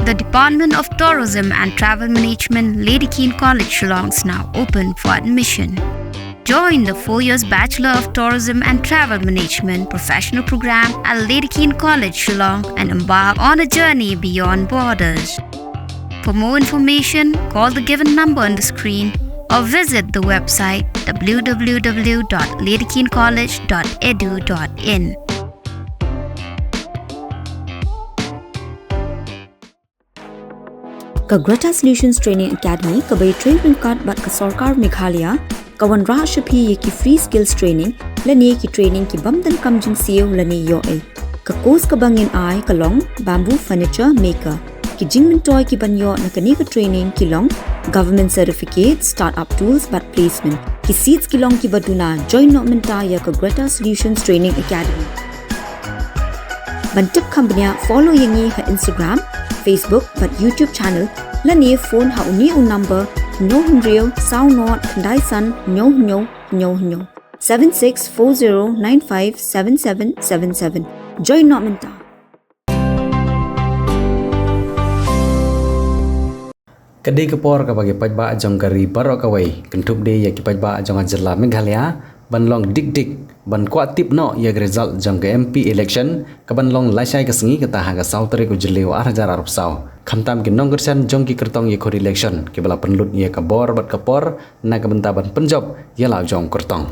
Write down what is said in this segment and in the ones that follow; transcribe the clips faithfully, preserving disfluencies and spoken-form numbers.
The Department of Tourism and Travel Management, Lady Keane College, Shillong, is now open for admission. Join the four years Bachelor of Tourism and Travel Management professional program at Lady Keane College, Shillong, and embark on a journey beyond borders. For more information, call the given number on the screen or visit the website w w w dot lady keane college dot e d u dot in. Ka Greta Solutions Training Academy, kaba ïatrei ryngkat bad ka Sorkar Meghalaya, ka wanrah sha phi ïa ki free skills training lane ki training ki bym donkam jingsiew lane ïoh ei. Ka course kaba ngin ai ka long Bamboo Furniture Maker. Ki jingmyntoi kiban ïoh na kane ka training ki long Government Certificate, Startup Tools bad Placement. Ki seats ki long kiba duna. Join noh mynta ïa ka Greta Solutions Training Academy. Ban tip kham bniah, follow ïa ngi ha Instagram, Facebook bad YouTube channel lane phone ha une u number: hynñiew hynriew saw nod khyndai san hynñiew hynñiew hynñiew hynñiew, seven six four zero nine five seven seven seven seven. Join noh mynta. Ka dei ka por kaba ki paidbah jong ka ri baroh kawei, kynthup de ïa ki paidbah jong ka jylla Meghalaya, ban long dik dik, ban kwah tip noh ïa ka result jong ka M P election kaban long lashai ka sngi, kata ha ka saw tarik u Jylliew ar hajar arphew saw. Khamtam ki nongkyrshan jong ki kyrtong ïakhun election kiba la pynlut ïa ka bor bad ka por na ka bynta ban pynjop ïa la u jong u kyrtong.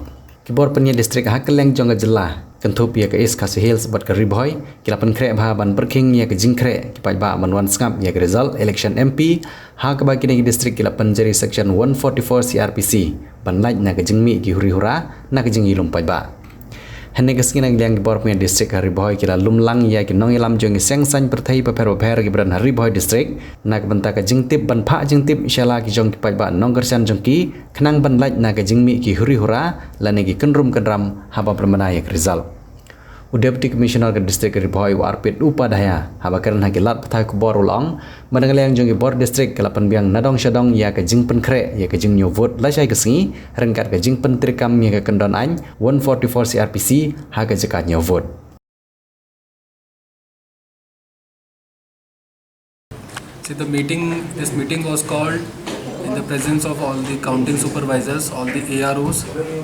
Ki bor pynïaid district ha kylleng jong ka jylla, kynthup ïa ka East Khasi Hills bad ka Ri Bhoi, ki la pynkhreh bha ban pyrkhing ïa ka jingkhreh ki paidbah ban wan sngap ïa ka result election M P, ha kaba kine ki district ki la pynjari section one forty-four C R P C ban lait na ka jingmih ki huri hura na ka jingïalum paidbah. Hynne ka sngi na ka liang ki bor pynïaid district ha Ri Bhoi ki la lum lang ïa ki nongïalam jong ki seng saiñ pyrthei bapher bapher kiba don ha Ri Bhoi district na ka bynta ka jingtip, ban phah jingtip sha la ki jong ki paidbah nongkyrshan jong ki, khnang ban lait na ka jingmih ki huri hura lane ki kynrum kynram haba pynbna ïa ka result. U Deputy Commissioner ka district Ri Bhoi, u Arpit Upadhyaya, haba kren ha ki lad pathai khubor u la ong ba na ka liang jong ki bor district ka la pynbiang nadong shadong ïa ka jingpynkhreh ïa ka jingñiew vote lashai ka sngi ryngkat ka jingpyntreikam ïa ka kyndon aiñ one forty-four C R P C ha ka jaka ñiew vote. See, the meeting, this meeting was called in the presence of all the counting supervisors, all the A R Os,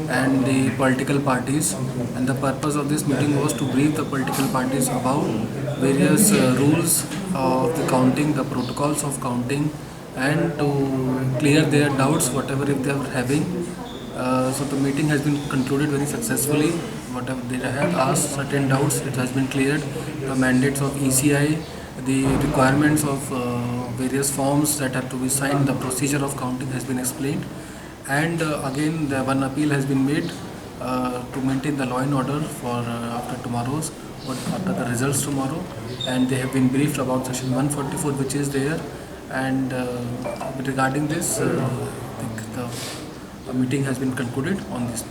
and the political parties. And the purpose of this meeting was to brief the political parties about various, uh, rules of the counting, the protocols of counting, and to clear their doubts, whatever if they are having. Uh, so the meeting has been concluded very successfully. Whatever they had asked, certain doubts, it has been cleared. The mandates of E C I, the requirements of, uh, various forms that have to be signed, the procedure of counting has been explained. And, uh, again, the one appeal has been made, uh, to maintain the law and order for, uh, after tomorrow's, or after the results tomorrow. And they have been briefed about section one forty-four, which is there. And, uh, regarding this, uh, I think the a meeting has been concluded on this.